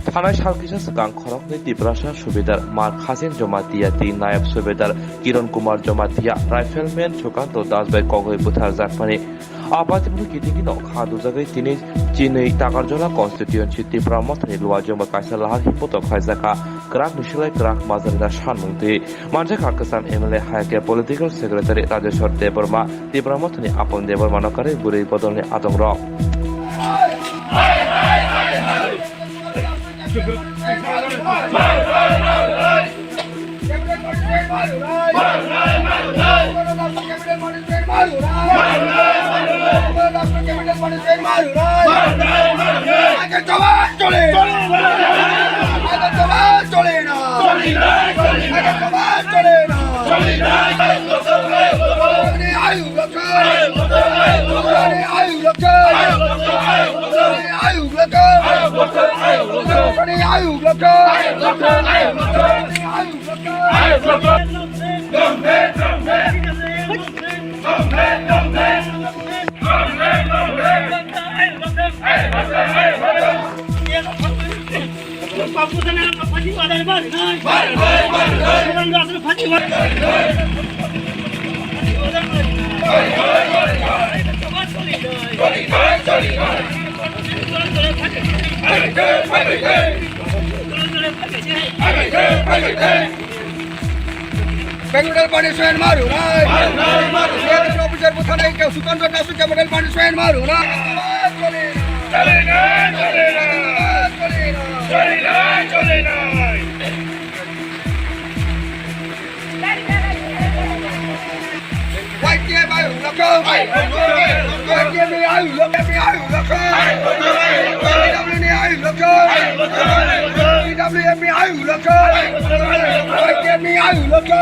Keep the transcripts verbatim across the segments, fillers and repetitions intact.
Thanai sal kisa swkang khoroknwi Tiprasa subedar Mar Khasin Jamatia tei nayab subedar Kiron Kumar Jamatia rifleman Sukanto Das bai kogwi butharjakmani. Apatimno kitingino kha dujagwi tini chinwi Takarjola constituency Tipra Mothani luajwngba kaisa lahar hipotok khlaijakha. Kwrak ni silai kwrak majra rina sanmung twi manjakha kwcham M L A hai khe political secretary Rajeshwar Debbarma, Tipra Mothani Apon Debbarma no karwi bwrwi bodolni adongrok. Capital punishment maru nai. Maru nai, maru nai. Officer buthanai ke Sukanto Dasu capital punishment maru nai. Chole nai, chole nai. Chole nai, chole nai. Y T F ayu lokho. Y T F ni ayu lokho, ni ayu lokho. P W ni ayu lokho. P W F ni ayu lokho. Y T F ni ayu lokho.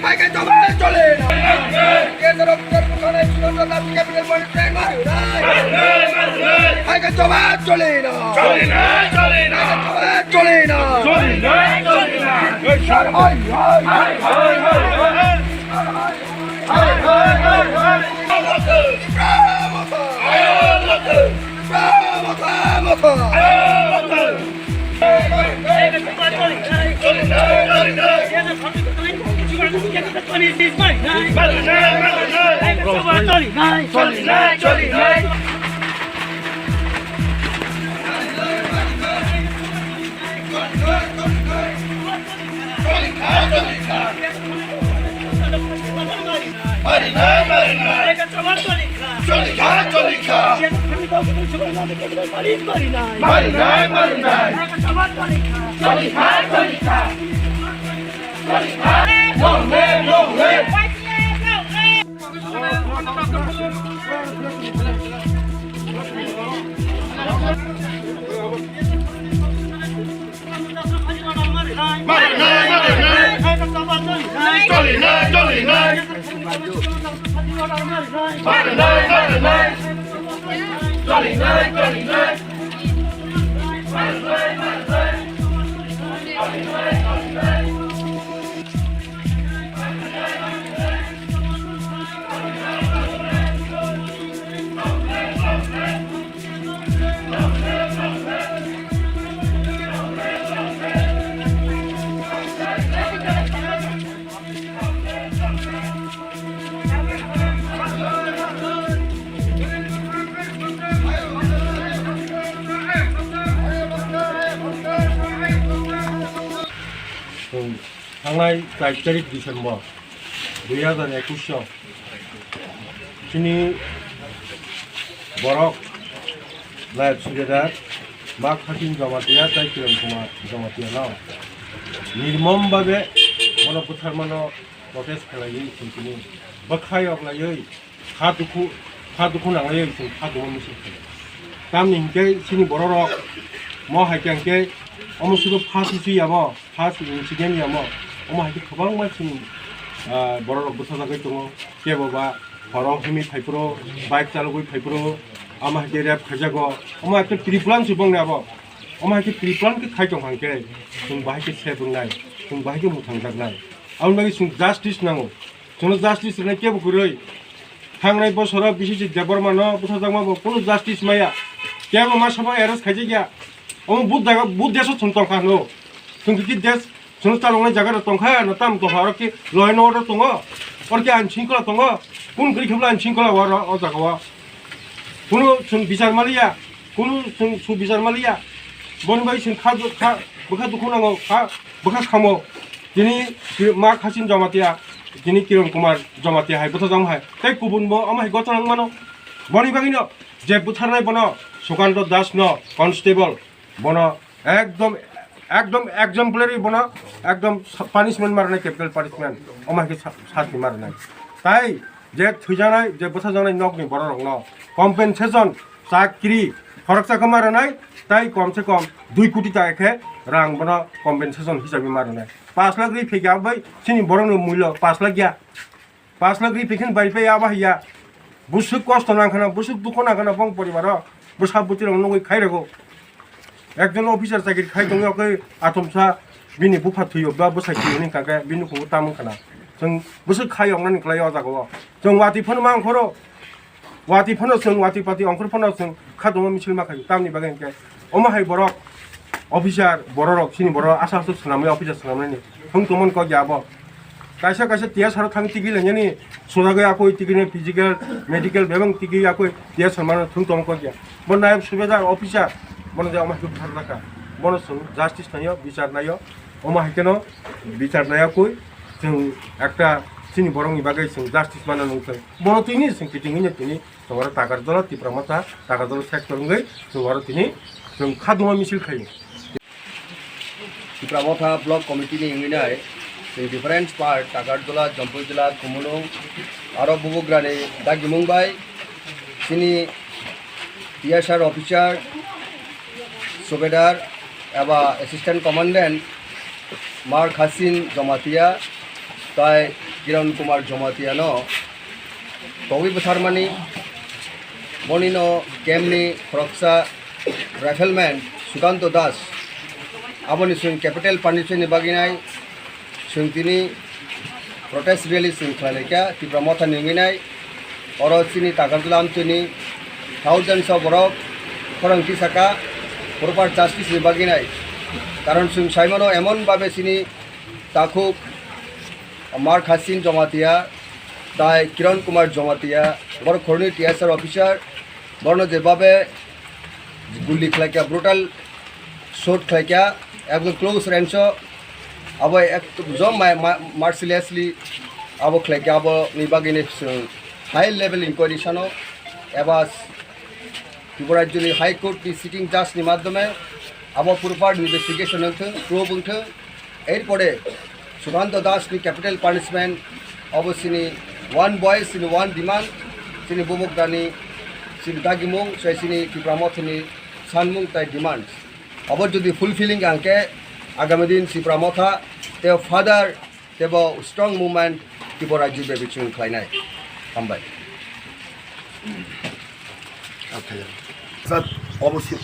Hai ka jawab chole na. Chole na, chole na. Hai ka jawab chole na. Chole na, chole na. Hai, hai, hai. Hai, hai, hai, hai. Hai, hai, hai, hai. Bravo, bravo. Bravo, bravo. Marinai, marinai. Choli kha, choli kha. Marinai, marinai. Choli kha, choli kha. Choli kha. Long live, long live. Marinai, marinai. Cholinai, cholinai. Marinai, marinai. Cholinai, cholinai. Thangnai char tarik December dui hazar ekwis o chini borok nayab subedar Mak Hakim Jamatia tei Kiran Kumar Jamatia no nirmom babe bono bwtharmano protest khlaiwi chwng tini bwkhai oklaiwi kha dukhu, kha dukhu nangwi chwng kha duma misil khlai. Tamni hinkhe chini bororok mo hai khe hinkhe omo sudo first issue yamo, first incident yamo, omo hai khe kwbangma chini, ah, bororok bwsajagwi tongo. Kebo ba horo himwi phaiphuru, bike chalogwi phaiphuru, omo hai khe rape khaijago. Omo hai khe pre-plan se bongni abo. Omo hai khe pre-plan khe khai tong hang khe chwng bahai khe safe wngnai, chwng bahai khe mwthangjaknai. Aboni bagwi chwng justice nango. Chwngno justice rwnai kebo kwrwi. Thangnai bosoro B C C Debbarma no butharjakma bo kunu justice maya. Kebo ma sabo arrest khaijak ya. Omo but jaga, but desh o chwng tongkha hwno. Chwng kiki desh, chwng chaloknai jaga rok tongkha, na tam tongkha, oro ki law and order tongo, oro ki ain shringkhola tongo, kun kwrwi khe bwla ain shringkhola oro o jaga o. Kunu chwng bichar maliya, kunu chwng su bichar maliya. Boni bai chwng kha, kha, bwkha dukhu nango, kha, bwkha khamo. Tini ma Khasin Jamatia, tini Kiran Kumar Jamatia hai bwtharjakma hai. Tei kubun bo omo hai gochorang mano. Boni bagwino je bwtharnai bono Sukanto Das no constable bono ekdom, ekdom exemplary bono ekdom sa-, punishment marnai, capital punishment. Omo hai khe sa-, sasti marnai. Tai je thwijanai, je bwtharjaknai nokni bororokno compensation chakri khoroksa khe ma rwnai, tai kom se kom dui koti taka khe rang bono compensation hisabe ma rwnai. Pash lakh ri phikya bai chini borokni mullo pash lakh ya. Pash lakh ri phikhin bai phai abo haiya. Busuk kosto nang khana, busuk dukho nang khana bong poribaro. Bwsa bwtwi rok nugwi khai rego. Ekjon officer chakri khai tongwi okhe atomsa bini bupha thwiyo ba bwsa kiyo ni kake bini khungo tamung khana. Chwng bwswk khai wngnani kwlai o jaga o. Chwng watwi phano mang khoro. Watwi phano chwng, watwi pati ongkhor phano chwng kha tongma misil ma khaio. Tamni bagwi hinkhe omo hai borok officer, bororok chini borok aswk aswk swnamwi officer swnamnani thung tongmani kok ya abo. Kaisa kaisa T S R o thang tigi lainani swnagwi akoi tigi ni physical, medical bebak tigi akoi T S R mano thung tongma kok ya. Bo nayab subedar officer bono je omo hai khe butharjakha. Bono chwng justice naio, bichar naio. Omo hai kheno bichar naiya koi chwng ekta chini borokni bagwi chwng justice mana nung thai. Bono tini chwng kiting hwnwi tini chwng oro Takarjala Tipra Motha, Takarjala sector wngwi chwng oro tini chwng khaduma misil khaio. Tipra Motha Block Committee ni wngwi nai chwng different part Takarjala, Jampuijala, Khumulwng aro Bubugrani dagimung bai chini T S R officer, subedar eba assistant commandant Mar Khasin Jamatia tai Kiran Kumar Jamatia no togwi bwtharmani. Boni no camp ni khoroksa rifleman Sukanto Das, aboni chwng capital punishment ni bagwi nai chwng tini protest rally chwng khlai lai kha Tipra Motha ni wngwi nai. Oro chini Takarjala amchini thousands of borok khorang tisaka proper justice ni bagwi nai. Karon chwng sai mano emon babe chini takhuk Mar Khasin Jamatia tai Kiran Kumar Jamatia borok khorni T S R officer borno je babe guli khlai kha, brutal shot khlai kha, ekdom close range o abo ekdom ma-, mercilessly abo khlai kha. Aboni bagwi ni chwng high level inquiry sano eba Tripura Rajyoni High Court ni sitting judge ni madhyome abo proper investigation wngthwng, probe wngthwng. Erpore Sukanto Das ni capital punishment abo chini one voice, chini one demand, chini Bubugrani, chini dagimung, sai chini Tipra Mothani sanmung tai demand. Abo jodi fulfilling angkhe agami din Tipra Motha tei further teibo strong movement Tripura Rajya byapi chwng khlainai. Hambai. Sat, obo si-,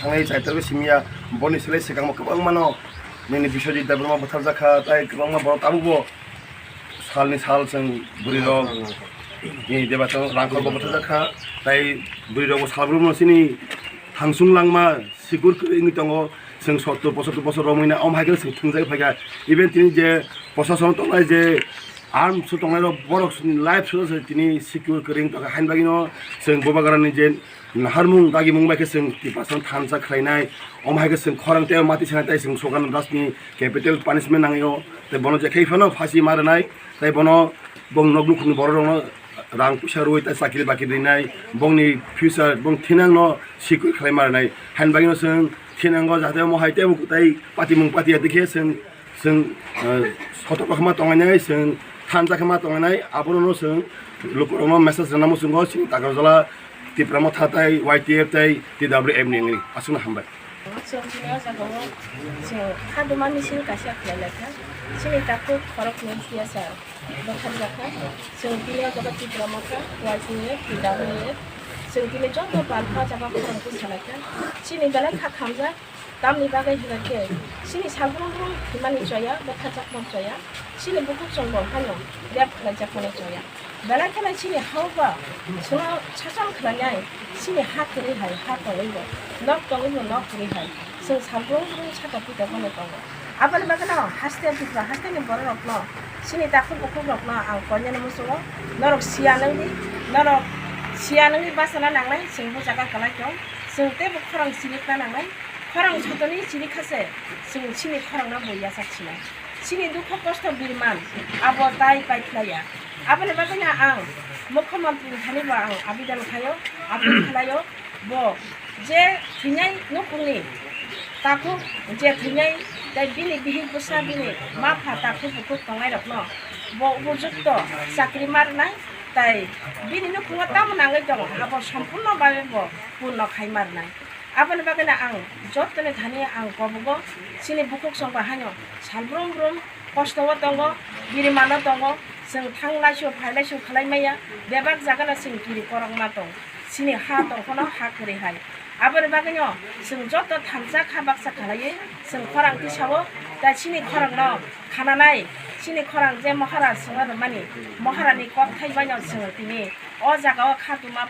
thangnai chaitor simiya, boni silai swkangma kwbangmano nini Biswajit Debbarma butharjakha, tai kwbangma borok tabukbo salni sal chwng bwrwirok, nini Debachand Rangkhorbo butharjakha, tai bwrwirokbo salbrumno chini thangsung langma sikur kwrwi wngwi tongo. Chwng sottor pochottor bosor romwi na, omo hai khe chwng thwngjagwi phaikha. Even tini je prosason tongnai, je arms tongnai rok, borok ni life so se tini secure kwrwi wng tongkha. Haini bagwi no chwng Bubagrani je naharmung dagimung bai khe chwng Tiprasano thansa khlainai. Omo hai khe chwng khorang tei mati sanai, tei chwng Sukanto Das ni capital punishment nangwi o. Tei bono je khai phano phasi ma rwnai, tei bono bong nok nukhungni borok rokno rang puisa rwi tei chakri bakri rinai, bongni future, bong thinangno secure khlai ma rwnai. Haini bagwino chwng thinango jahate omo hai teibo tai patimung patiya dikhe chwng, chwng, eh, sotok khe ma tonglainai, chwng thansa khe ma tonglainai, abono chwng lukurokno message rwna muchungo chini Takarjala Tipra Motha tai Y T F tai T W F ni wngwi aswkno hambai. Chwng tini o jaga o chwng khaduma misil kaisa khlai lai kha. Chini takhuk khoroknwi C S R bwtharjak kha. Chwng tini o jaga Tipra Motha, Y T F, T W F, chwng tini joto palpha jaga khorang khe salai kha. Chini belai kha khamjak. Tamni bagwi hwnkhe chini salbrum brum himani choya, bwthajakmani choya, chini bukhuk chwngbo haino dep khlaijakmani choya. Belai kheno chini ha-o ba chwngno sason khlainai, chini ha kwrwi hai ha tongwibo, nok tongwibo nok kwrwi hai, chwng salbrum brum saka pita phano tongo. Aboni bagwino haste Tripura hasteni bororokno, chini takhuk bukhukrokno ang koinani muchungo, norok siya nangdi, norok siya nangdi bachana nangnai, chwng bo jaga kwlai tong, chwng teibo khorang chirikna nangnai, khorang sotoni chirikha se, chwng chini khorangno bo yachak sinai. Chini dukho kosto birman abo tai pai khlaiya. Aboni bagwino ang Mukhyamantri ni thani bo ang abedan khlaio, appeal khlaio, bo je thwinai nukhungni takhuk, je thwinai tei bini bihik bwsa, bini ma pha takhuk bukhuk tongnairokno bo upojukto chakri ma rwnai, tei bini nukhungo tamo nangwi tongo abo sompurno babe bo purno khai ma rwnai. Aboni bagwino ang jottoni thani ang kobogo, chini bukhuk chwngbo haino salbrum brum kosto o tongo, birimano tongo, chwng thang laisu phai laisu khlai maya, bebak jagano chwng kiri korokma tong, chini ha tongphano ha kwrwi hai. Aboni bagwino chwng joto thansa kha baksa khlaiwi chwng khorang tisao, tei chini khorangno khananai, chini khorang je Maharaj chwngno rwmani, Maharani kokthai baino chwng tini o jagao khatuma